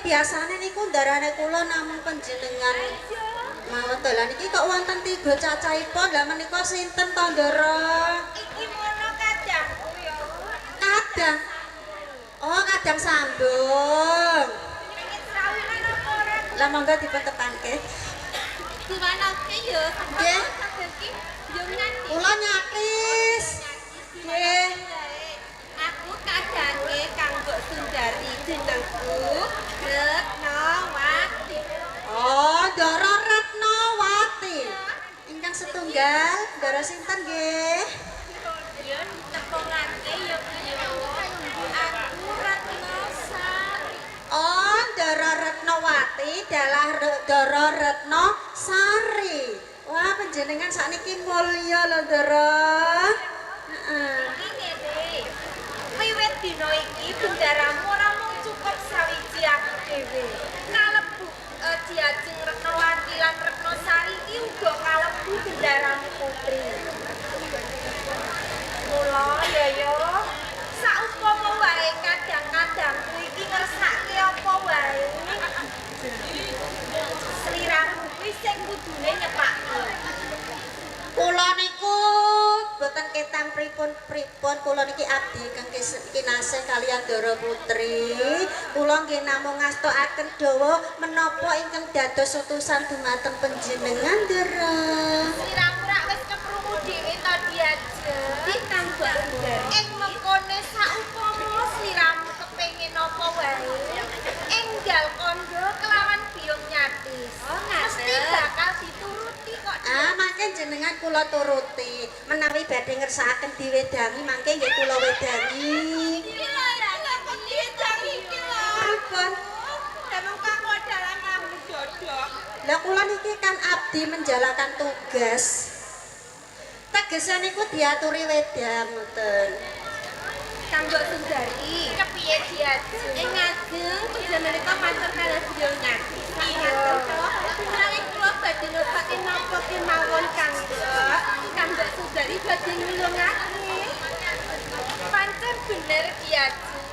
Biasane niku ndarane kula namung panjenengan mawon to. Lah niki kok wonten tiga cacahipun. Lah menika sinten to, Ndara? Iki mono kadangku ya. Kadang. Oh, kadang sambung. Pengen sawinan apa ora? Lah monggo dipun tepangke. Diwanake ya. Nggih. Iki yo nyanyi. Kula nyakis. Nggih. Aku kadange Kang Mbok Sundari, jenengku Retnawati. Oh, Ndara Retnawati. Ingkang setunggal, Ndara sinten nggih? Ya ditepungake ya yo. Aku Retnosari. Oh, Ndara Retnawati dalah Ndara Retnosari. Wah, panjenengan sakniki mulya lho, Ndara. Heeh. Iki ngene. Wiwit dina iki bendaramu ora mung cukup sawiji aku dhewe. Kalebu Diajeng Retnawati lan Retnosari iki uga kalebu bendaramu putri. Mula ya ya, saupama wae kadang-kadangku iki ngersake apa wae, sliramu kuwi sing kudune nyepake. Kula niku boten ketang pripun-pripun, kula niki abdi ingkang kinasih kaliyan Ndara Putri. Kula nggih namung ngastokaken dawa menapa ingkang dados utusan dumateng panjenengan, Ndara. Sliramu rak wis keprungu dhewe to, Diajeng. Kang Mbok. Ing mengkone saupama sliramu kepengin apa wae, enggal kandha kelawan Biyung Nyatis. Oh, ngaten. Mesti bakal dituruti kok. Ah, mangke jenengan kula turuti. Menawi badhe ngersakaken diwedangi, mangke nggih kula wedangi. Iki lho, iki lho kok diwedangi iki lho. Pripun? Lah kamu adalah kamu dodok. Lah kula niki kan abdi menjalankan tugas. Tegese niku diaturi wedang ngoten. Kang Mbok Sundari, kepiye Diajeng? Ing ngageng panjenengan matur kalih Biyung Nyatis. Iya. Menawi kula badhe ngersake napa kemawon Kang Mbok, Kang Mbok Sundari badhe nulungake. Pancen bener, Diajeng.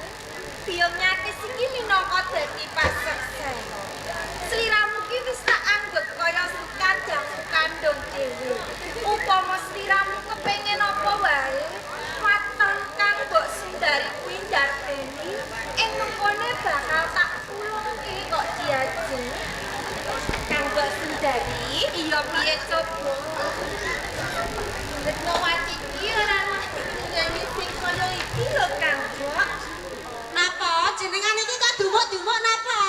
Biyung Nyatis iki minangka dadi paseksen. Sliramu ki wis tak anggep kaya kadangku kandung dhewe. Upama sliramu kepengin apa wae, waton Kang Mbok Sundari kuwi ndarbeni, ing mengkone bakal tak tulungke kok, Diajeng. Kang Mbok Sundari, Iya piye coba? Retnawati iki ora nyanyi sing kaya iki lho, Kang Mbok. Napa jenengan iki kok dumuk-dumuk napa?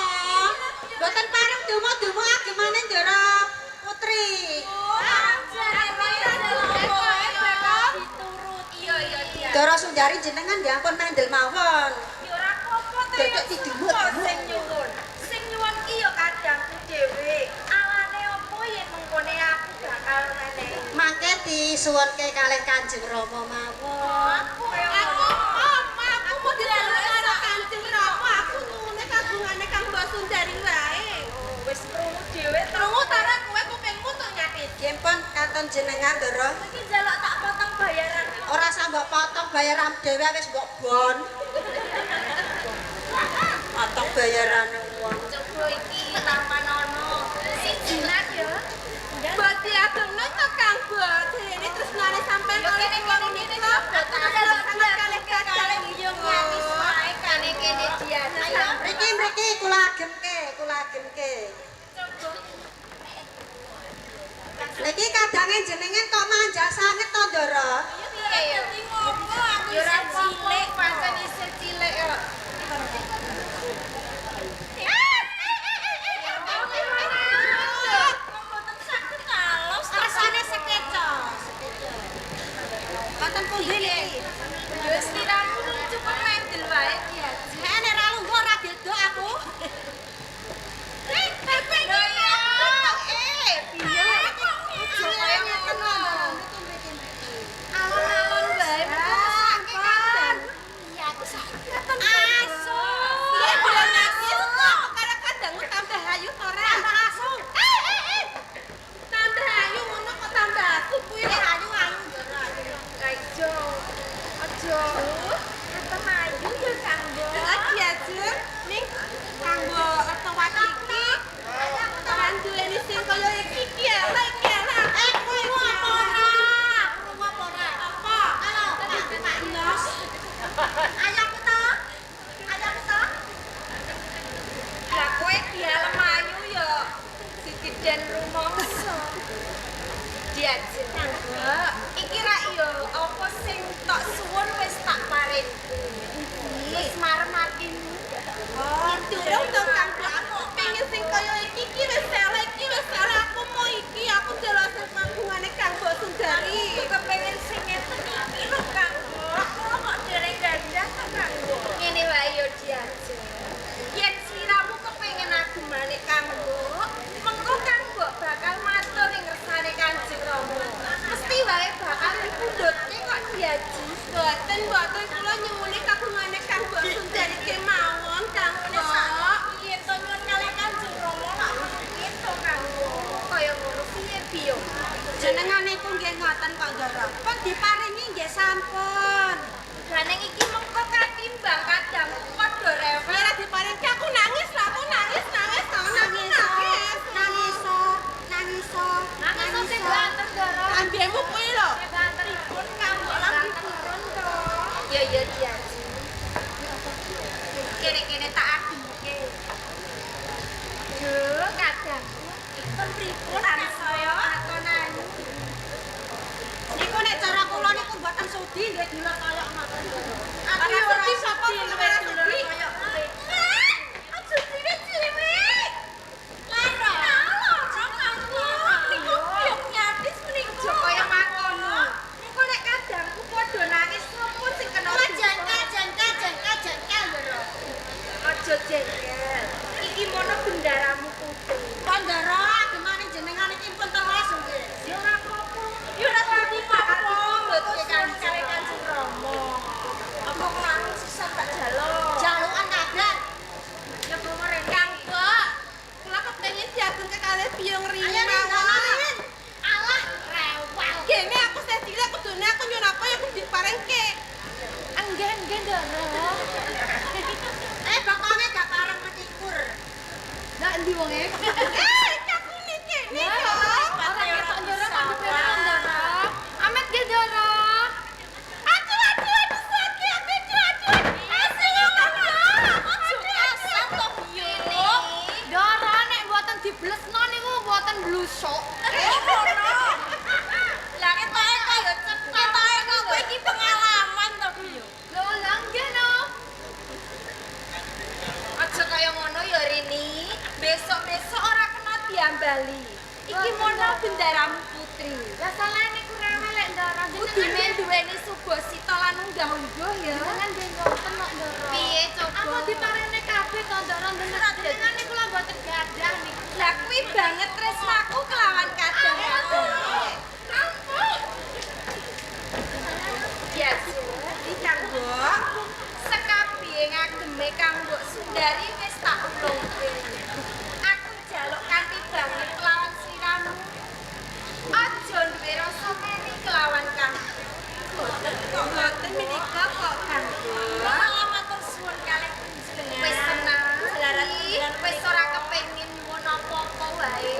Mboten pareng dumuk-dumuk agemane Ndara Putri. Iya iya iya. Ndara Sundari, jenengan ya ampun mendel mawon. Ya ora apa-apa ta. Dadak didumuk-dumuk. Sing nyuwun. Sing nyuwun ki ya kadangku dhewe. Alane apa yen mengkone aku bakal menehi. Mangke disuwunke kalih Kanjeng Rama mawon. Aku Aku apa aku mau dilalui karo Kanjeng Rama, aku nuwune kagungane Kang Mbok Sundari wae. Wis krungu dhewe to. Krungu ta ora kowe kupingmu tok, Nyatis? Nggih pun katon jenengan, Ndara. Iki njaluk tak potong bayaran. Ora usah mbok potong bayaran dhewe, wis mbok bon. Potong bayarane wong. Coba iki tampanono. Sijinan ya. Mbok diagengno to, Kang Mbok. Dene tresnane sampean Yo kalih kene kula kene menika kene boten sanget kalih kadang Biyung Nyatis wae kane kene Diajeng. Ayo. Mriki mriki kula agemke, kula agemke. Coba. Niki kadange jenengan kok manja sanget to, Ndara? Piye ya? Ya ora cilik, pancen isih cilik kok. Rasane sekeco. Wonten pundi niki? Ya sliramu cukup mendel wae, Diajeng. Nek ora lungguh ora beda aku. Lho ya, piye? Ojo kaya ngeten lho. Alon-alon wae mesake kadang. Iya, aku sak Den rumangsa. Diajeng. Kanggo Iki ra iya apa sing tok suwun wis tak paring. Wis marem atimu. Oh, durung to Kanggo, aku pengen sing kaya iki iki wis elek, iki wis elek, aku mau iki, aku ndelok sing kagungane Kanggo Sundari. Aku kepengen sing ngeten iki lho Kanggo. Kula kok dereng gadah to Kanggo. Ngene wae yo diajeng. Yen sliramu kepengin agemane Kanggo, mengko Kanggo bakal matur ing ngersane Kanjeng Rama. Mesti wae bakal dipundhutke kok diaji. Mboten, mboten kula nyuwune kagungane Kanggo Sundari kemawon Kanggo. Piye to nyuwun kalih Kanjeng Rama lak piye to Kanggo? Kaya ngono piye biyo? Jenengan niku nggih ngoten kok, Ndara. Pun diparingi nggih sampun. Lah ning iki mengko katimbang kadangku padha rewel. Ora diparingke aku nangis lah, aku nangis, nangis, nangis, Nangis, nangis. nangis, nangis, Nangis sing banter, Ndara. Ambemu kuwi lho. Banteripun Kanggo lagi purun to. Ya ya diaji. Kene-kene tak ademke. Duh, kadangku pun pripun tansaya atonane. Niku nek cara kula niku mboten sudi duwe dulur kaya ngoten. Aku Ora ora sudi sapa sudi sing duwe ora dulur sudi. kaya kowe. Aja cilik-cilik. Lara. Lara Kanggo. Niku biyong nyatis menika. Aja kaya makono. Mengko nek kadangku padha nangis sapa sing kena Kula jengkel, jengkel, jengkel, jengkel, Ndara. Aja jengkel. Iki mono bendaramu putri. Kok Ndara agemane jenengan iki pun telas nggih. Ya ora apa-apa. Ya ora sudi apa-apa mboten kalih Kanjeng Rama. Apa mang sisan tak jaluk. Jalukan kabeh. Ya bawa rene. Kanggo, kula kepengin diagungke kalih biyung Ayo Rini Rin, mawon. Rin. Alah, rewel. Kene aku sing cilik kudune aku nyuwun apa ya kudu diparengke. Enggak, enggak, Ndara. Eh, bokonge gak pareng metikur. Lah endi wonge? Eh, kakune kene kok. Ora ketok Ndara kok dipene Ndara. Amet nggih Ndara. Aduh, aduh, aduh, sakit, aduh, aduh, aduh. Asing Kanggo. Aduh, asam to piye? Ndara nek mboten diblesno niku mboten blusuk. Eh, ngono. Lah ketoke kaya cepet. Ketoke kok kowe iki pengalaman to piye? Lho lah nggih no. Aja kaya ngono ya Rini. Besok-besok ora kena diambali. Iki mono bendaramu putri. Lah salah niku rewel lek Ndara. Kudune duweni subasita lan unggah-ungguh ya. Jenengan nggih ngoten kok Ndara. Piye coba? Apa diparene kabeh to Ndara jenengan niku lho mboten gadah niku. Lah kuwi banget tresnaku kelawan kadang. Ampun. Ya Iki Kanggo. Sekabehe ngageme Kanggo Sundari wis tak ulungke. Aku njaluk kanthi banget kelawan sliramu. Aja duwe rasa meri kelawan Kanggo. Boten kok, boten menika kok Kanggo. Malah matur suwun kalih panjenengan. Wis seneng, wis ora kepengin nyuwun apa-apa wae.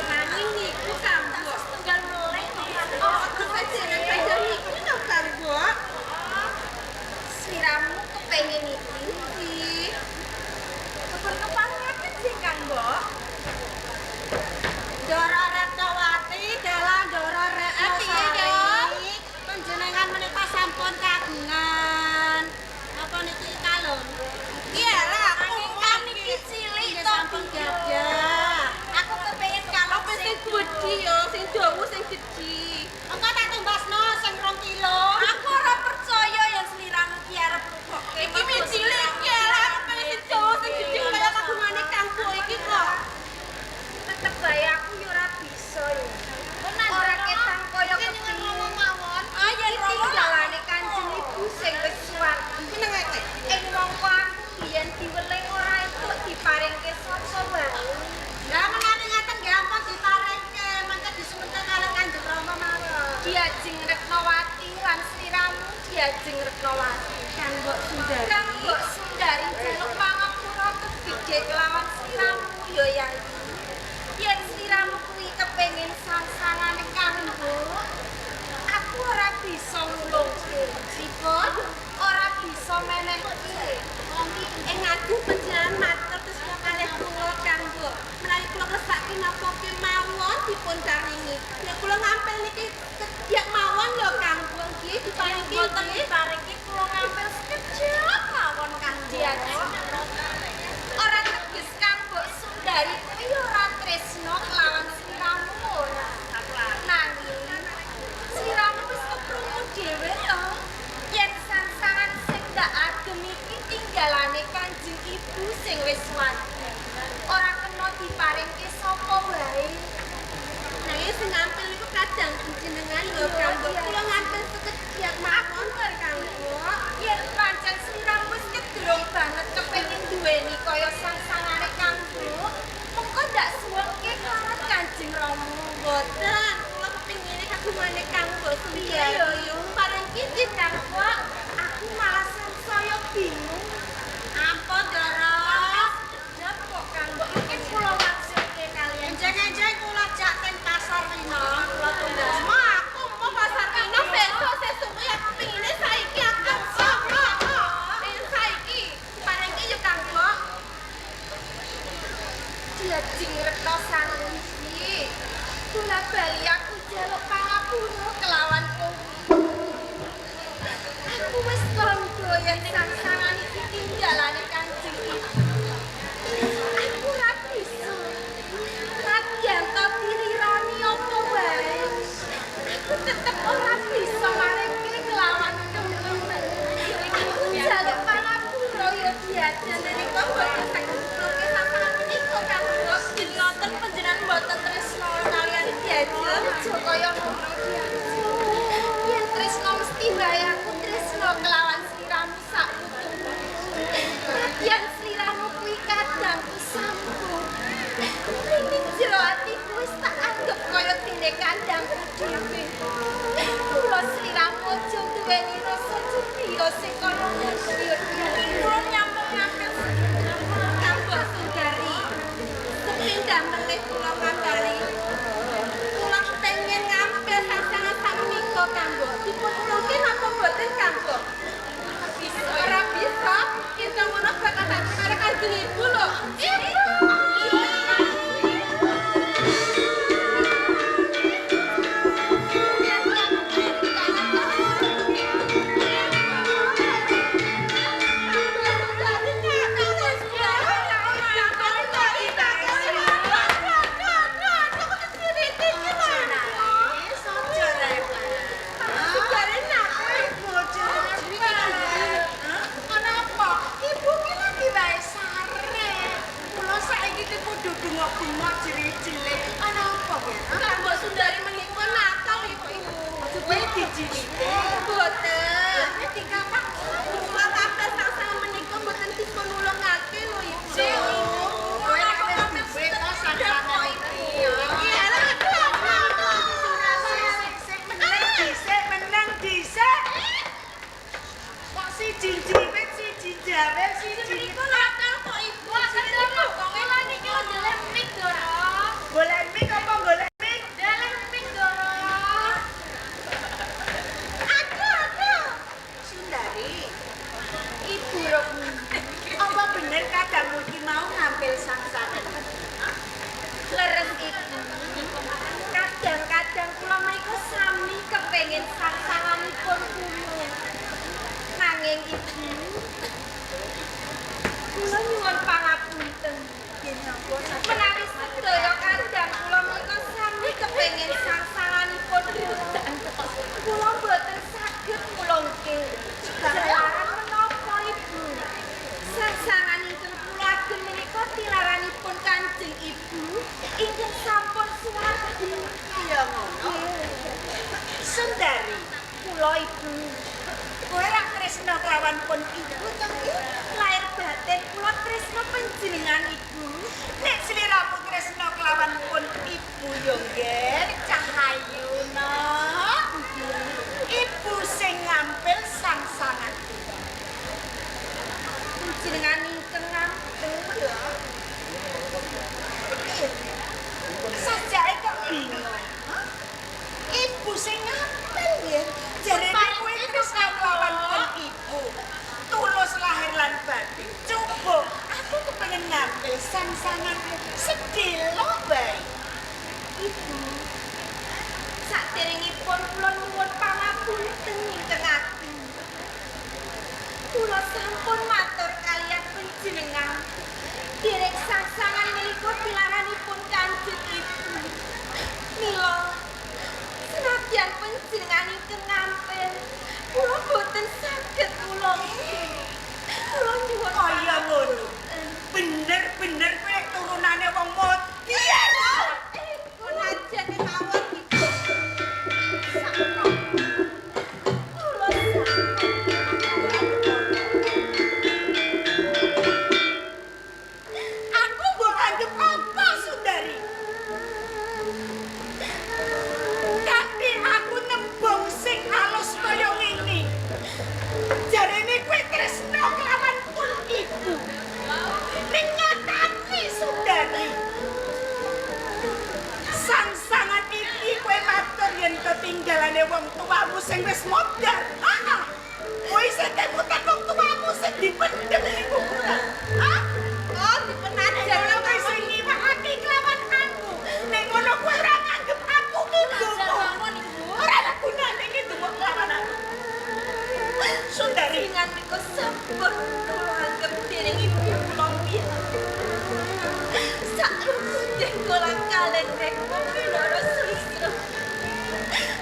Nanging niku Kanggo. Setunggal melih. Oh, kesajian kaya niku to Kanggo. Sliramu kepengin iki. Iki. Kebun keparengaken sing Kanggo. Ndara Retnawati dalah Ndara Piye, Retnasari. Panjenengan menika sampun kagungan. Apa niki kalung? Iya lah, aku Angin kan iki cilik Nggih to sampun gadah. Aku kepengin kalung Apa sing gedhi yo, sing dawa sing gedhi. Engko tak tumbasno sing 2 kilo. Aku ora percaya yen sliramu ki arep lugokke. Iki mi cilik ya lah, aku pengen sing dawa sing gedhi kaya kagungane Kanggo iki kok. Tetep bae aku yo ora bisa yo. Ora ketang kaya Jenengan ngomong mawon. Ah yen tinggalane Kanjeng Ibu sing wis suwargi. Meneng ae kowe. Ing mongko aku biyen diweling ora entuk diparingke sapa wae. Lah menawi ngaten nggih ampun diparengke, mangke disuwunke kalih Kanjeng Rama mawon. Diajeng Retnawati lan sliramu diajeng Retnawati. Kanggo Sundari. Kanggo Sundari njaluk pangapura kebidhe kelawan sliramu ya Yayi. Yen sliramu kuwi kepengin sang-sangane kanggo, aku ora bisa nulungke. Pripun? Ora bisa menehke. Ing aku panjenengan matur tresna kalih kula Kanggo. Mbok. Menawi kula ngersake napa kemawon dipun paringi. Nek kula ngampil niki kediak mawon lho Kang Mbok nggih diparingi. Mboten diparingi kula ngampil sekejap mawon Kang Diajeng. Ora teges Kang Mbok Sundari kuwi ora tresno kelawan sliramu ora. Nanging sliramu wis keprungu dhewe to. Yen sangsangan sing ndak agem iki tinggalane Kanjeng Ibu sing wis wadi. Ora kena diparingke sapa wae. Nanging sing ngampil niku kadang panjenengan lho Kang Mbok. Kula ngampil sekejap mawon Kang Mbok. Yen pancen sliramu wis kedrong banget kepengin duweni kaya sangsangane Kang Mbok, mengko ndak suwengke kelawan Kanjeng Rama. Mboten, kula kepingine kagungane Kang Mbok Piye Sundari. yo yo paring ki Kang Mbok, aku malah sangsaya bingung. Ampun, Ndara. Sekejap kok Kang Mbok, mungkin kula wangsulke kalian. Enjeng-enjeng kula jak teng pasar Winong, kula tumbas. Ma, aku mau pasar Winong besok sesuk kuwi aku pengine saiki aku mau. Pengen saiki. Paringke yo Kang Mbok. Diajeng Retno Sanggi. Bola bali aku jaluk pangapura kelawan kowe. Aku wis kandha yen sangsangan iki tinggalane Kanjeng Ibu. Aku ora bisa. Nadyan to dirirani apa wae. Aku tetep ora bisa maringke kelawan kowe. Aku jaluk pangapura ya diajeng. Menika mboten saged kula sangsangan menika Kang Mbok. Ngoten panjenengan mboten tresno kalian diajeng aja kaya ngono diajeng. Yen tresno mesti wae aku tresno kelawan sliramu sak wutumu. Nadyan sliramu kuwi kadangku sampun. Ning jero atiku wis tak anggep kaya dene kandangku dhewe. Kula sliramu aja duweni rasa curiga sing kaya ngono ya diajeng. Kula nyampung ngampil Kang Mbok Sundari. Sepindah melih kula ngambali. Kula kepengin ngampil sangsangan sakmenika Kang Mbok. Dipun ulungke napa mboten Kang Mbok? Bisa. Ora bisa. Kita ngono bakal tak karo Kanjeng Ibu lho. Ibu. Ibu ki lagi wae sare. Kula saiki ki kudu bengok-bengok jerit-jerit. Ana apa ya? Kang Mbok Sundari menika nakal ibu. Kowe dijilike. Mboten. Dikapak. Kula kabeh sangsang menika mboten dipun nulungake lho ibu. Kowe ora wis duwe to sangsangan iki. Iya lah aduh aduh. Sik meneng dhisik, meneng dhisik. Kok siji jiwit, siji jawel, siji Menika nakal kok ibu. Kula niki ndeleh mik Ndara. golek mik apa golek mik? Ndeleh mik Ndara. Aduh aduh. Sundari, Ibu Rukmini. apa bener kadangmu iki mau ngambil sangsangan? Leres ibu. Kadang-kadang kula menika sami kepengin sangsanganipun kula. Nanging ibu, kula nyuwun pangapunten. Menawi sedaya kadang kula menika sami kepengin sangsanganipun kula. Kula mboten saged mulungke. Jalaran menapa ibu? Sangsangan ingkang kula agem menika tilaranipun Kanjeng Ibu ingkang sampun suwargi. Iya ngono. Sundari, Kula ibu, kowe ora tresno kelawan pun ibu to ki? lahir batin kula tresno panjenengan ibu. Nek sliramu tresno kelawan pun ibu yo ngger cahayuna. Ibu sing ngampil sangsangan. Panjenengan ingkang ngampil ya. Sajake kok bingung. Ibu sing ngampil ya. Jarene kowe tresno kelawan pun ibu. Tulus lahir lan batin. Coba aku kepengin ngampil ngampil sang-sanganmu sedelo bae. Ibu, saderengipun kula nyuwun pangapunten ingkang ageng. Kula sampun matur kaliyan panjenengan. Derek sang-sangan menika pilaranipun Kanjeng Ibu. Mila senadyan panjenengan ingkang ngampil, kula boten saged nulungi. Kula nyuwun Kaya ngono. Bener-bener kowe turunane wong modern. Najan mawon Ibu. Sakno. Kula Aku mbok anggap apa, Sundari? Kanthi aku nembung sing alus kaya ngene. Jarene kowe tresno kelawan pun ibu. Ning nyatane, Sundari, sang-sangan iki kowe matur yen ketinggalane wong tuamu sing wis modar. Heeh. Kowe isih kemutan wong tuamu sing dipendhem ning kuburan. Hah? Oh, dipun ajar Nek kowe sing ngiwakake kelawan aku, nek ngono kowe ora nganggep aku ibumu. Mawon Ibu. Ora ana gunane iki ndonga kelawan aku. Sundari, Dengan niku sampun kula anggep dereng ibu kula piyambak. Sakrupute kula kalen reka minara slisra.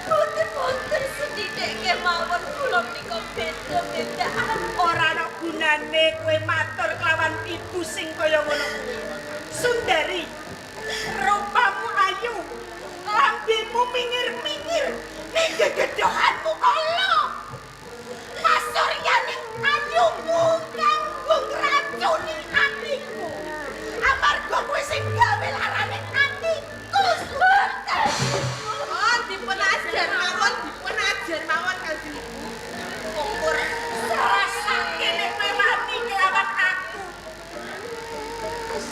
Boten-boten sethithik kemawon kula menika beda-bedaan. Ora ana gunane kowe matur kelawan ibu sing kaya ngono kuwi. Sundari, rupamu ayu, lambemu mingir-mingir, ning gegedhohanmu ala. Pasuryaning ayumu kanggo ngracuni atiku. Amarga kowe sing gawe larane atiku, Sundari. Oh, dipun ajar mawon, dipun ajar mawon Kanjeng Ibu. Pungkur. Rasake nek kowe wani kelawan aku.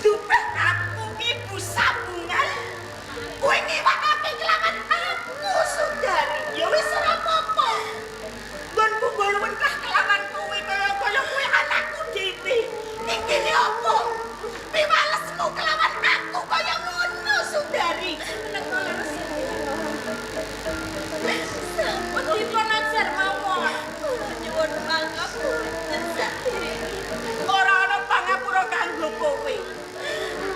Dupeh aku ibu sambungan. Kowe ngiwakake kelawan aku, Sundari. Ya wis ora apa-apa. Nggonku ngluwentah kelawan kowe kaya-kaya kowe anakku dhewe. Iki apa? Piwalesmu kelawan aku kaya ngono, Sundari. Sampun Dipun ajar mawon. Kula nyuwun pangapunten saderengipun. Ora ana pangapura kanggo kowe.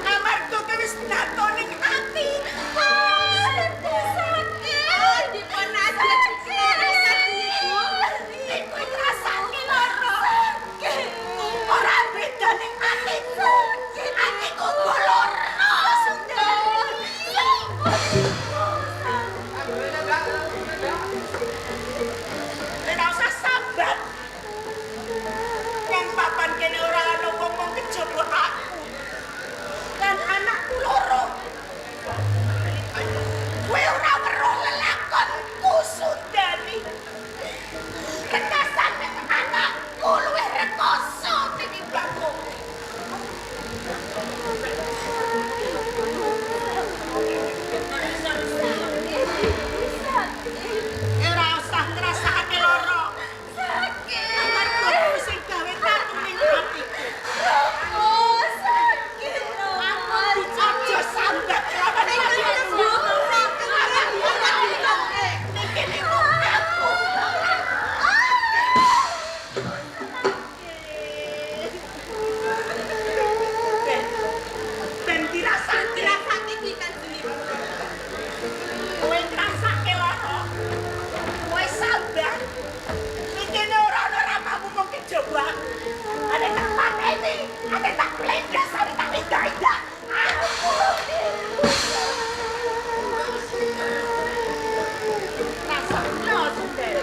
Amarga kowe wis nato ning ati. Sakit. Dipun ajar Kanjeng Ibu. Iku ngrasake lara. Ora beda ning atiku. Atiku uga lara, Sundari. Ora usah sambat. Nang papan kene ora ana wong mung kejaba aku. Lan anakku loro. Kowe ora weruh lelakonku, Sundari. Rekasane anakku luwih rekoso tinimbang kowe. Ora usah ngrasakake lara. Amarga kowe sing gawe tatu ning atiku. Oh, sakit. Aja sambat kelawan aku. Ning kene kok aku. Ben, ben dirasake. Dirasake iki Kanjeng Ibu. Kowe ngrasake lara. Kowe sambat. Ning kene ora ana ramamu mung kejaba aku. Ane tak pateni, ane tak blendes, ane tak indah-indah. Aku. Rasakno, Sundari.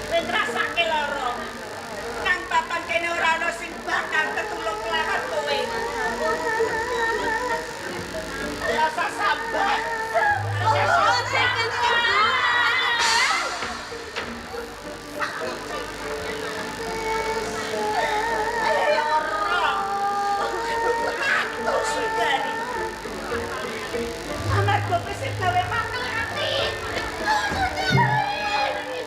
Kowe ngrasake lara. Nang papan kene ora ana sing bakal tetulung kelawan kowe. Rasa sambat. Rasa sambat. Lara. Aku Sundari. Amarga kowe sing gawe mangkel ati. Sundari.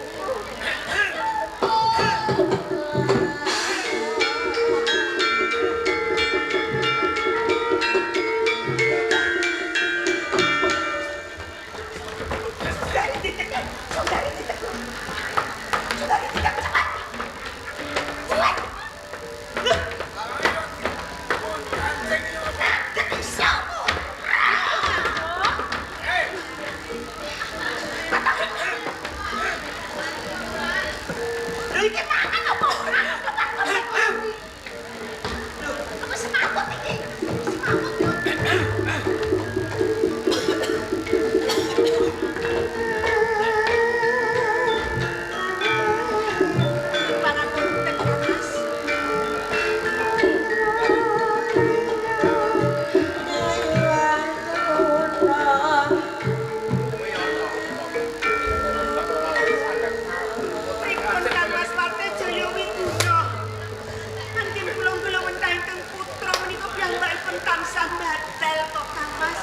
Pun tansah batal kok Kang Mas.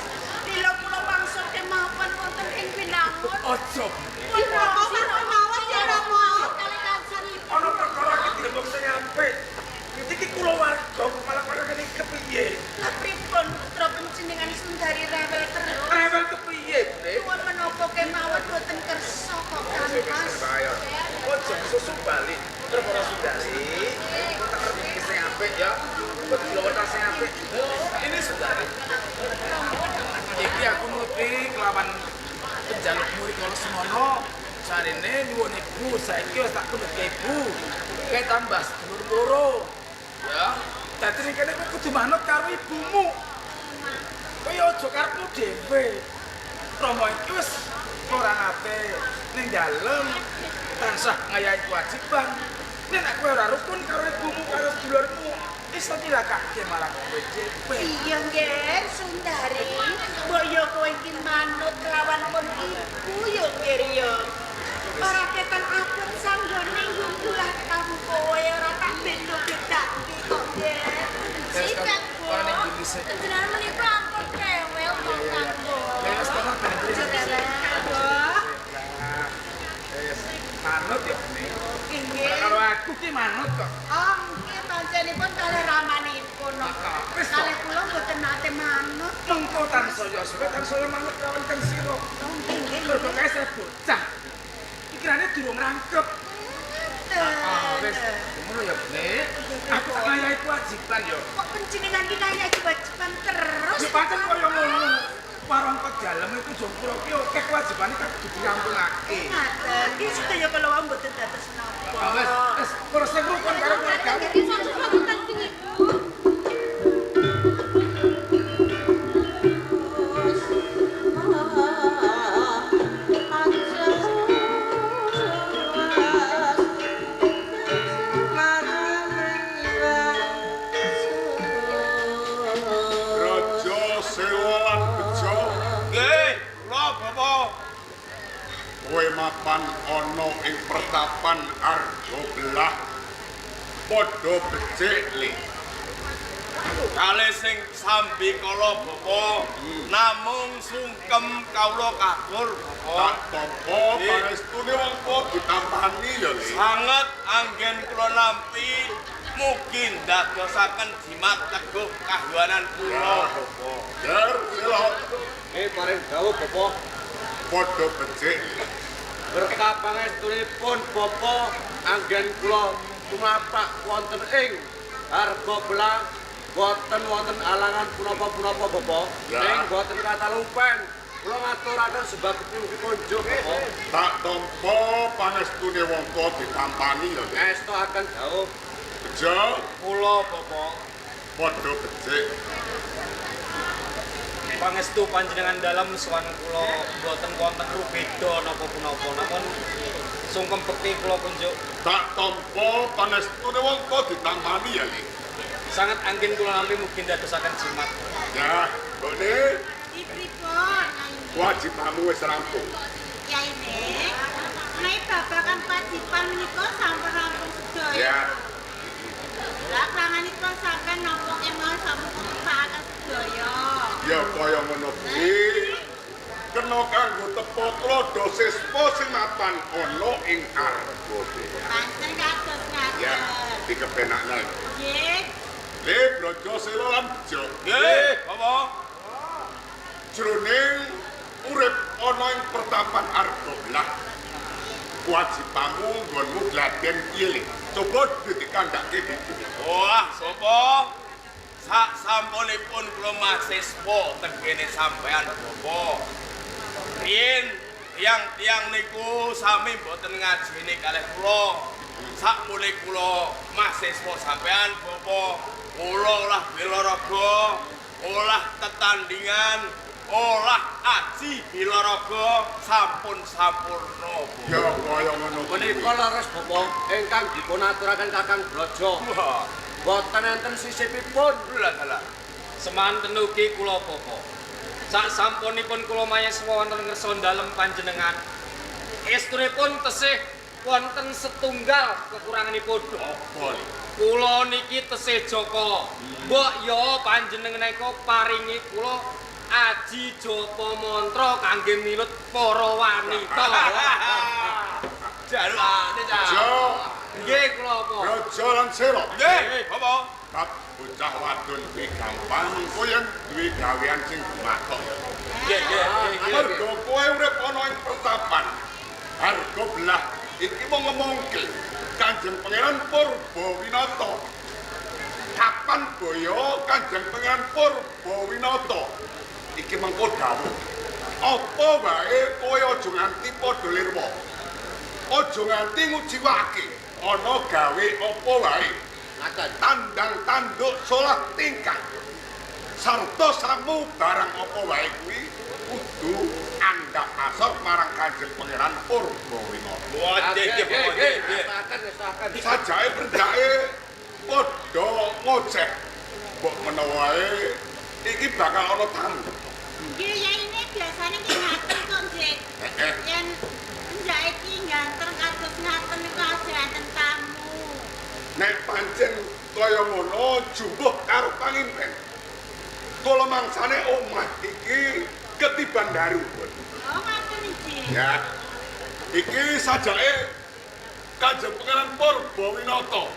Lila kula wangsul kemawon wonten ing Winangun. Aja. Pun Rama mawon ya Rama kalih kancanipun. Ana perkara iki dirembug sing apik. Iki kulawarga malah kaya ngene iki kepiye? Lah pripun putra panjenengan Sundari rewel terus. Rewel kepiye, Bre? Nuwun menapa kemawon boten kersa kok Kang Mas. Ojo susu balik. Perkara Sundari, kok tak ngerti sing apik ya. Kok kulawarga sing apik. Ini Sundari. Iki aku nuruti kelawan penjalukmu rikala semono. Jarene nyuwun ibu, saiki wis tak tunuke ibu. Kae tambah sedulur loro. Ya, dadi ning kene kowe kudu manut karo ibumu. Kowe aja karepmu dhewe. Rama iki wis ora ngate ning dalem tansah ngayahi kewajiban. Nek kowe ora rukun karo ibumu karo sedulurmu, iso nyilakake marang kowe dhewe. Iya Nger Sundari, mbok yo kowe iki manut kelawan pun ibu yo Nger yo. Ora ketan abot sanggone nggundulah kamu kowe ora tak beda-bedake kok Nger. Sikat, Bu. Panjenengan menika ampun rewel kok Kang Bu. Ya wis kono ben Wis manut ya Nek. Nggih. Kalau aku ki manut kok. Oh, nggih panjenenganipun kalih ramanipun. Wis to. Kalih kula mboten nate manut. Mengko tansaya suwe tansaya manut lawan kang sira. Oh, nggih nggih. Mergo kae saya bocah. Pikirane durung rangkep. Ah, wis ngono ya, Nek. Aku tak ngayahi kewajiban ya. Kok panjenengan iki kaya kewajiban terus? Ya pancen kaya ngono. Warangka dalem iku Jogopura ki akeh kewajibane kang kudu dirampungake. Ngaten. Iki sedaya kala wau mboten dados napa. Ah, wis, wis terus sing rukun karo keluargamu. Ibu. Raja Sewa lan Bejo, Nggih, kula Bapak. kowe mapan ana ing pertapan Arga Belah. Padha becik le. Kalih sing sambikala Bapak, namung sungkem kawula katur Tak Bapak. tampa pangestune wong tuwa ditampani ya le. Sanget anggen kula nampi mugi ndadosaken jimat teguh kahuwanan kula Bapak. Ger Sela, Paring dawuh Bapak. padha becik le. Berkah pangestunipun Bapak anggen kula tumapak wonten ing Arga Belah boten wonten alangan punapa-punapa Bapak. Ya. Ing boten katalumpen kula ngaturaken sebab mugi kunjuk Bapak. Tak tampa pangestune wong tuwa ditampani ya le. Ngestokaken dawuh Bejo, kula Bapak. padha becik. Pangestu panjenengan dalem sowan kula boten wonten rubeda napa punapa namun sungkem bekti kula kunjuk. Tak tampa pangestune wong tuwa ditampani ya le. Sangat anggen kula nampi mugi ndadosaken jimat. Ya, mbokne Pripun? kewajibanmu wis rampung. Kyai Nek, menawi babagan kewajiban menika sampun rampung sedaya. Ya. Lah kranganipun sampean napa kemawon sampun kepakaken sedaya. Ya kaya ngono kuwi. Kena kanggo tepa tuladha siswa sing mapan ana ing Arga Belah. Pancen kados ngaten. Ya, dikepenakno. Nggih. Le Braja Sela lan Bejo. Nggih, Bapak. Jroning urip ana ing pertapan Arga Belah. Kewajibanmu nggonmu gladen piye le? Coba dikandhake iki. Wah, sapa? Sak sampunipun kula mahasiswa tenggene sampean Bapak. Riyin tiyang-tiyang niku sami mboten ngajeni kalih kula. Sakmule kula mahasiswa sampean Bapak, kula olah bela raga, olah tetandingan, olah aji bela raga sampun sampurna. Ya kaya ngono kuwi. Menika leres Bapak ingkang dipunaturaken Kakang Braja. Wah, Boten enten sisipipun. lah lah. Semanten ugi kula Bapak. Sak sampunipun kula mayeswa wonten ngersa dalem panjenengan. Estunipun tesih Wonten setunggal kekuranganipun. Apa li? Kula niki tesih jaka. Mbok ya panjenengan eka paringi kula aji japa mantra kangge milut para wanita. Jalukane cah. Jo, Nggih kula apa? Raja lan Sela. Nggih, Bapak. Bab bocah wadon kuwi gampang, engko yen duwe gawean sing gumathok. Nggih, nggih, nggih. Mergo kowe urip ana ing pertapan. Harga belah iki mung ngomongke Kanjeng Pangeran Purbawinata. Kapan boyo Kanjeng Pangeran Purbawinata? Iki mengko dawuh. Apa wae kowe aja nganti padha lirwa. Aja nganti nguciwake ana gawe apa wae. Ngaten. Tandang tanduk solah tingkah. Sarta samu barang apa wae kuwi kudu andhap asor marang Kanjeng Pangeran Purbawinata. Wah, nggih, nggih, Bapak, nggih, nggih. Ngestokaken. Sajake prendake padha ngoceh. Mbok menawa wae iki bakal ana tamu. Nggih, yaine biasane nggih ngaten kok nggih. Heeh. Yen ndake iki ganteng kados ngaten niku aja enten tamu. Nek pancen kaya ngono jumbuh karo pangimpen. Kala mangsane omah iki ketiban daru. Oh, ngaten iki. Ya. Iki sajake Kanjeng Pangeran Purbawinata.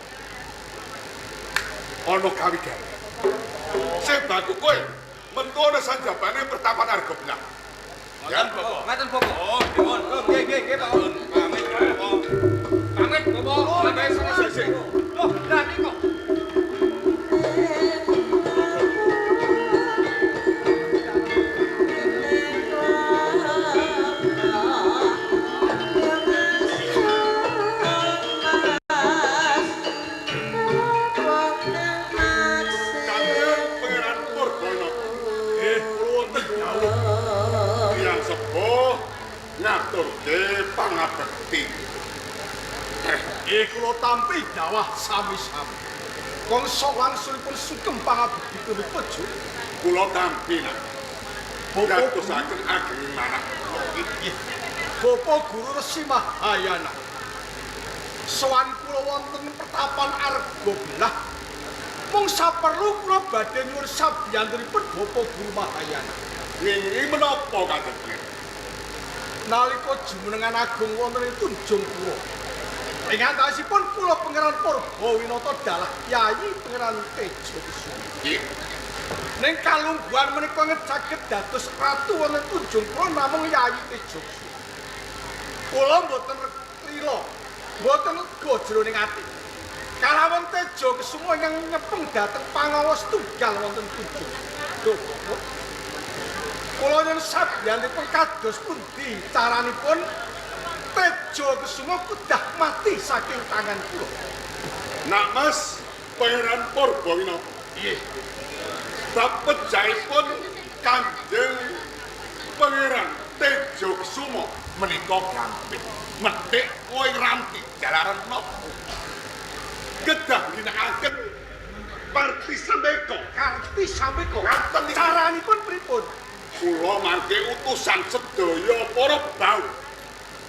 Ana kawigawe. Sing baku kowe metu ana sanjabane pertapan Arga Belah. Ngoten, Bapak. Ngaten Bapak. Oh, nyuwun. Nggih, nggih, nggih Pak. Pamit, Bapak. Pamit Bapak. Pamit Sik, sik. Loh, lah niki kok. Kanjeng Pangeran Purbawinata. Nggih, kula wonten dawuh. Tiyang sepuh ngaturke pangabekti. Nggih, kula tampi dawah sami-sami. Kangsa wangsulipun sugeng pangabekti punapa, Ju? Kula tampi nak. Bapak Dadosaken ageng manah kula iki. Bapak Guru Resi Mahayana. Sowan kula wonten pertapan Arga Belah. Mung saperlu kula badhe nyuwun sabiyantunipun Bapak Guru Mahayana. Ngingi menapa Kanjeng Pangeran? Nalika jumenengan agung wonten ing Tunjungpura. Ing antawisipun kula Pangeran Purbawinata dalah Yayi Pangeran Tejo Kusuma. Nggih. Ning kalungguhan menika ngecaget dados ratu wonten Tunjungpura namung Yayi Tejo Kusuma. Kula mboten lila, mboten lega jroning ati. Kalawan Tejo Kusuma ingkang nyepeng dhateng pangawa setunggal wonten Tunjung. Duh, Bapak. Kula nyuwun sabiyanipun kados pundi caranipun Tejo Kusuma kedah mati saking tangan kula. Nak Mas Pangeran Purbawinata. Nggih. Bab pejahipun Kanjeng Pangeran Tejo Kusuma menika gampil. Metik kowe ranti jalaran menapa? Kedah ginakaken Parti Sembeko. Karti Sambeko. Ngaten niki. Caranipun pripun? Kula mangke utusan sedaya para bau. Para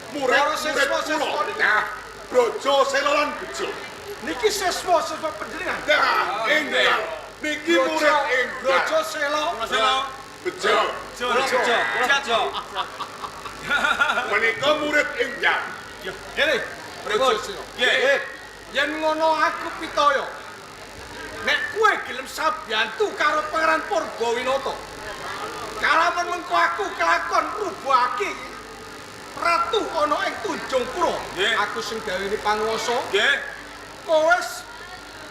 Murid-murid siswa-siswa kula. niki. Nah, Brojo Sela lan Bejo. Niki siswa-siswa panjenengan. Nah, enggal niki murid enggal. Brojo Sela. Sela. Bejo. Kula bejo, kula bejo. Menika murid enggal. Ya, ngene. Brojo Sela. Nggih. Yen ngono aku pitaya. Nek kowe gelem sabiyantu karo Pangeran Purbawinata. Kalamun mengko aku kelakon rubuhake ratu ana ing Tunjungpura. Nggih. Aku sing gaweni panguwasa. Nggih. Kowe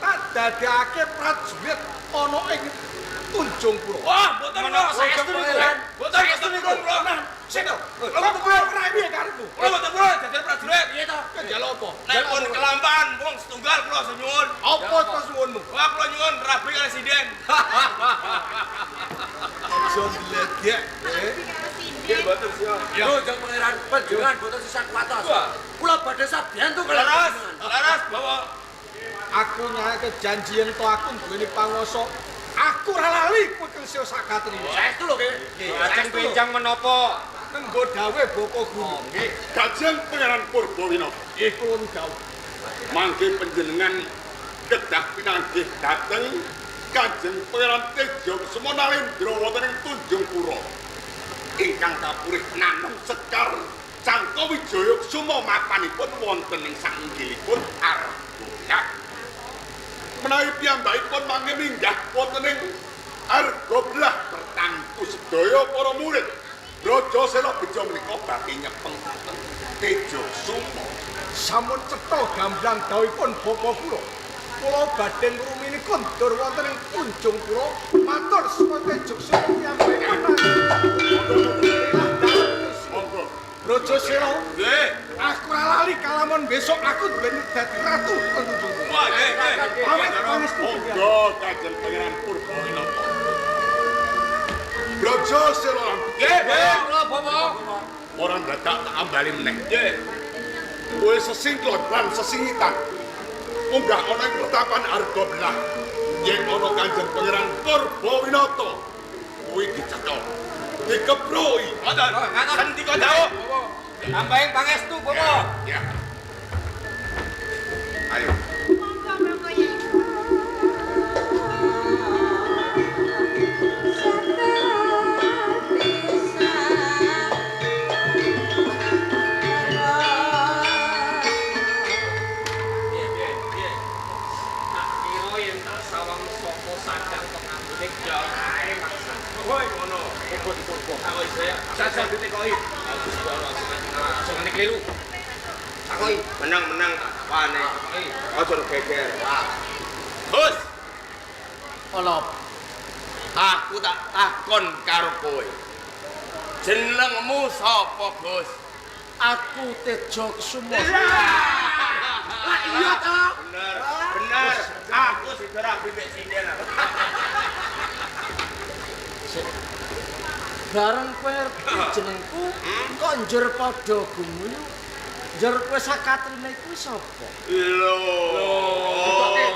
tak dadekake prajurit ana ing Tunjungpura. Wah, mboten kula. Menapa saestu niku? Mboten saestu niku kula. Sik to. Kula ora piye karepmu? Kula mboten kula dadi prajurit. Piye to? Kowe njaluk apa? Nek pun kelampahan wong setunggal kula nyuwun. Apa to suwunmu? Wah, kula nyuwun rabi kali sinden. Aja glegek. Nggih, mboten siap. Lho, Jeng Pangeran, panjenengan boten sisah kuwatos. Kula badhe sabiyantu kaliyan Laras, panjenengan. laras bawa. Aku nyake janji yen to aku duweni panguwasa. Aku ora lali kowe kang sira sakatriya. Saestu lho, nggih. Lajeng benjang menapa? Nganggo dawuh Bapak Guru. Nggih. Kanjeng Pangeran Purbawinata. Nggih, kula dawuh. Mangke panjenengan kedah pinanggih dhateng Kanjeng Pangeran Teja Kusuma Nalendra wonten ing Tunjungpura. Ingkang kapurih nanem sekar Cangka Wijaya Kusuma mapanipun wonten ing sainggilipun Argobelah. Menawi piyambakipun mangke minggah wonten ing Argobelah tertangtu sedaya para murid Braja Sela Beja menika badhe nyepeng dhateng Teja Kusuma. Sampun cetha gamblang dawuhipun bapa kula. Kula badhe ngrumini kondur wonten ing Tunjungpura matur suwun Teja Kusuma piyambakipun. Monggo. Braja Sela, Nggih. aku ora lali kalamun besok aku duweni dadi ratu Tunjungpura. Wah, nggih, nggih. Pamit pangestu. Monggo Kanjeng Pangeran Purbawinata. Braja Sela, Nggih, nggih. Kula Bapak. ora dadak tak ambali meneh. Nggih. Kowe sesingklot lan sesingitan. Munggah ana ing pertapan Argobelah. Yen ana Kanjeng Pangeran Purbawinata, kuwi dicekel. Dikepruki. Ngoten. Sendika dawuh. Tambahin pangestu, Bapak. Ya. Ayo. Monggo monggo Yai. Piye, piye, piye. Tak kira yen tak sawang saka sandang pengambune ya kae maksa. Woi, ngono. Muga dipurba. Takoki saya. Jajal ditekoki. Aku aja ngene keliru. Takoki. Menang-menang tak takwane. Takoki. Aja geger. Gus, Ana aku tak takon karo kowe. Jenengmu sapa, Gus? Aku Teja Kusuma. Lah iya to. Bener, bener. Aku sida rabi mek sinden. Bareng kowe ngerti jenengku kok njur padha gumuyu. Njur kowe sakatrine kuwi sapa? Lho.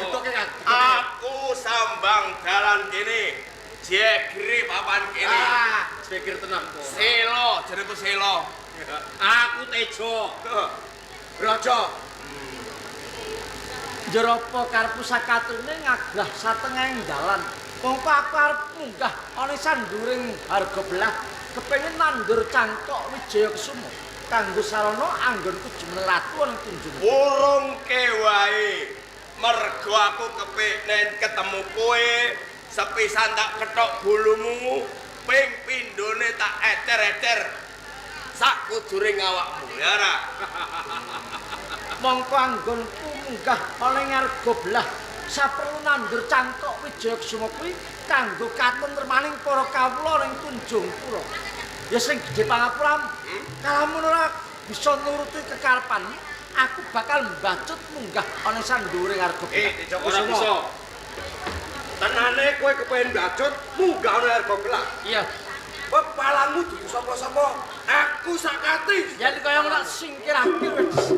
Detoke, Kang. Aku sambang dalan kene. Jegri papan kene. Ah, pikir tenan kok. Selo, jenengku Selo. Aku Tejo. Braja. Njur apa karepku sakatrine ngagah satengahing dalan. Mongko aku arep munggah ana sanduring Argobelah kepengin nandur cangkok Wijaya Kusuma kanggo sarana anggonku jumeneng ratu ana Tunjung. Urungke wae. Mergo aku kepengin ketemu kowe, sepisan tak kethok bulumu, ping pindhone tak ecer-ecer sak kujure awakmu, ya ora? Mongko anggonku munggah ana ing Argobelah saperlu nandur cangkok Wijaya Kusuma kuwi kanggo katentremaning para kawula ning Tunjungpura. Ya sing gedhe pangapuramu, kalamun ora bisa nuruti kekarepanmu, aku bakal mbacut munggah ana ing sandhuwure Argobelah. Teja Kusuma. Ora bisa. Tenane kowe kepengin mbacut munggah ana Argobelah. Iya. Kowe palangmu dudu sapa-sapa. Aku sakati. Yen kaya ngono singkirake wis.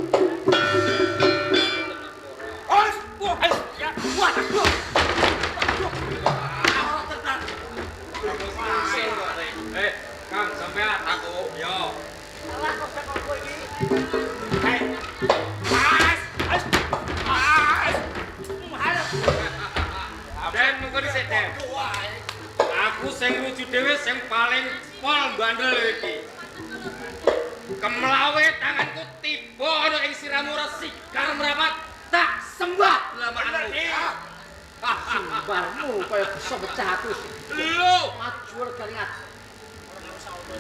Wes, wah, Ya, wah, wah. Eh, Kang sampean aku. Yo. Den mengko dhisik, Den. Aku sing lucu dhewe sing paling pol bandel iki. Kemlawe tanganku tiba ana ing siramu ora sigar mrapat tak sembah lamaanmu. Sumbarmu kaya bisa pecah aku. Lho, Maju regane aku.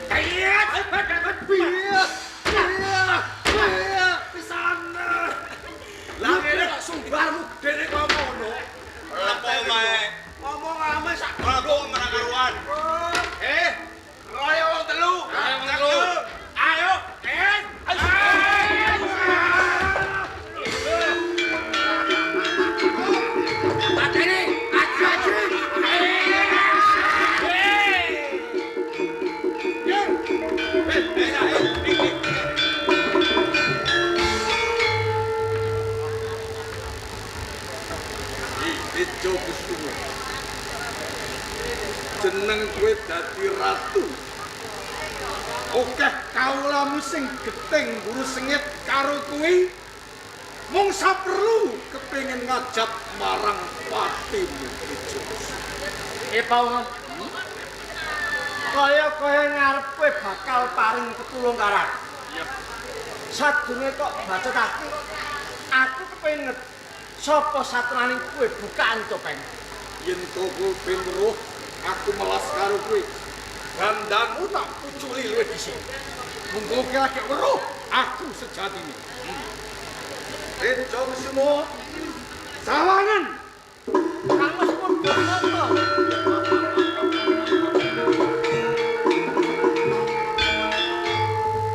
kayat Piye? Piye? Pisan. Lah ngene kok sumbarmu gedene kaya ngono. Lepo mae. Ngomong ame sak Lepo ora karuan. Eh, royo wong telu. Royo wong telu. Ayo, eh. Pateni, aja-aja. Teja Kusuma. Jeneng kowe dadi ratu. Akeh kawulamu sing geting guru sengit karo kuwi Mung saperlu kepengin ngajap marang patimu Tejo. Paungan. Kaya-kaya ngarepe bakal paring petulung karo aku. Iya. Sadurunge kok bacotake, aku kepengin ngerti sapa satenaning kowe bukaan topeng. Yen to kowe ben weruh aku melas karo kowe. Dandanmu tak puculi luwih dhisik. Munggo kowe lagi weruh aku sejatine. Tejo Kusumo sawangan. Kang Mas Purbawinata.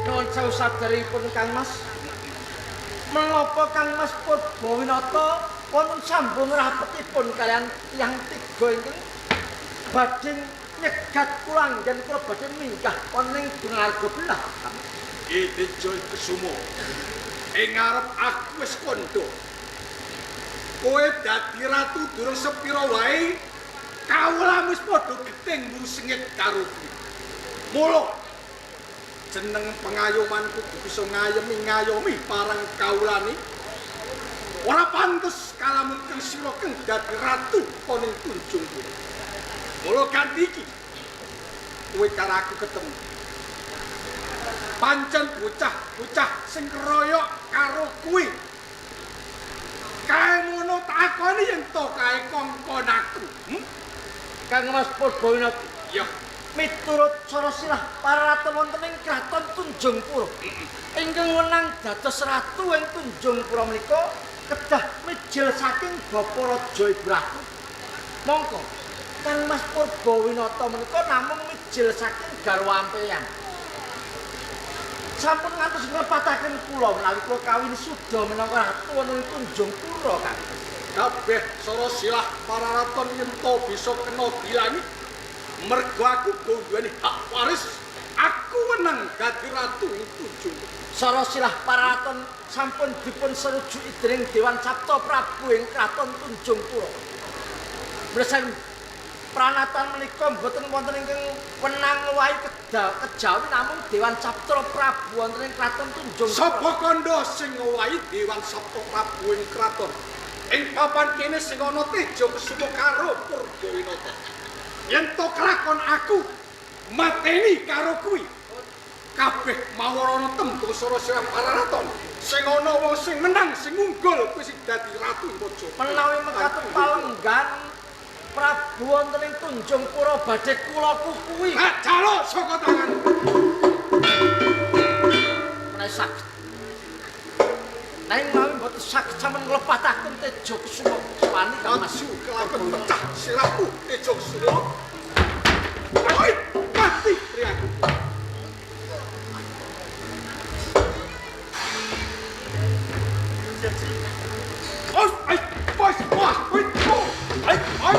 Nuwun sewu saderengipun Kang Mas. Menapa Kang Mas Purbawinata wonten sambung rapetipun kalian tiyang tiga ingkang badhe nyegat kula anggen kula badhe minggah wonten ing Gunung Belah. Tejo Kusumo. Ing ngarep aku wis kandha. Kowe dadi ratu durung sepira wae, kawula wis padha geting mburu sengit karo kowe. Mula jeneng pengayoman kudu bisa ngayomi parang kawulane. Ora pantes kalamun kang sira kang dadi ratu ana ing Tunjungpura. Mula ganti iki kowe karo aku ketemu. Pancen bocah-bocah sing keroyok karo kowe. Kae ngono takoni yen to kae kongkon aku. Kang Mas Purbawinata. Ya. Miturut cara silah para ratu wonten ing kraton Tunjungpura. Ingkang wenang dados ratu ing Tunjungpura menika kedah mijil saking Bapa Raja Ibu Ratu. Mongko Kang Mas Purbawinata menika namung mijil saking garwa ampeyan. Sampun ngantos nglepataken kula menawi kula kawin suda minangka ratu wonten ing Tunjungpura, Kang. Kabeh sara silah para raton yen to bisa kena dilangi. Mergo aku duweni hak waris, aku wenang dadi ratu ing Tunjungpura. Sara silah para raton sampun dipun serujuki dening Dewan Sabta Prabu ing kraton Tunjungpura. Mresen pranatan menika mboten wonten ingkang wenang wae kejawi namung Dewan Sabta Prabu wonten ing kraton Tunjungpura. Sapa kandha sing ngowahi Dewan Sabta Prabu ing kraton? Ing papan kene sing ana Tejo Kusumo karo Purbawinata. Yen to kelakon aku mateni karo kuwi. Kabeh mawon ana tembung sara sirah para raton. Sing ana wong sing menang, sing unggul kuwi sing dadi ratu Majapahit. Menawi mekaten palenggan Prabu wonten ing Tunjungpura badhe kula kukuwi. Ha jaluk saka tangan. Menawi saged. Nanging menawi mboten saged sampeyan nglepataken Tejo Kusumo wani Kang Mas. Maju kelakon pecah sirahmu Tejo Kusumo. Oi, mati priyaku. Os, ai, pois, wah, oi, ai, ai.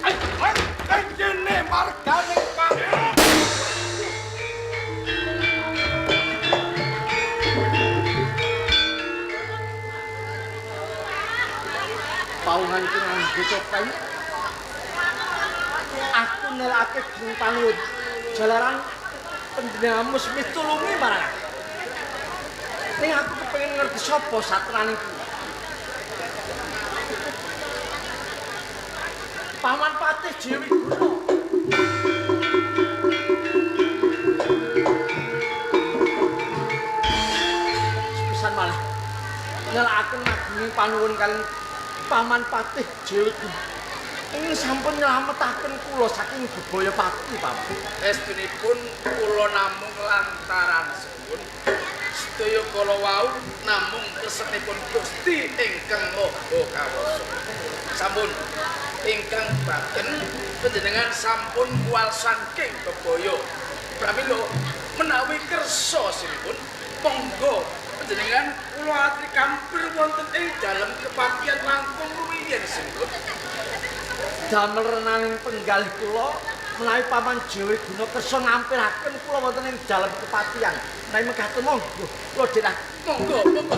Ai, ai, ai, kene margane pati. Paungan iki nganggo topeng. Aku nelake gung panuwun. Jalaran panjenenganmu wis mitulungi marang aku. Ning aku kepengin ngerti sapa satrane kuwi. Paman Patih Jayawiguna. Sepisan malih nelakaken magungi panuwun kaliyan Paman Patih Jayawiguna. Ingkang sampun nylametaken kula saking bebaya pati, Paman. Estunipun kula namung lantaran suwun sedaya kala wau namung kesenipun Gusti ingkang Maha Kawasa. Sampun ingkang baten panjenengan sampun kuwal saking bebaya. Pramila menawi kersa sinipun monggo panjenengan kula atri kampir wonten ing dalem kepatihan langkung rumiyin sinipun. Damel renaning penggalih kula menawi Paman Jayawiguna kersa ngampiraken kula wonten ing dalem kepatihan. Menawi mekaten monggo kula dherek. Monggo, monggo.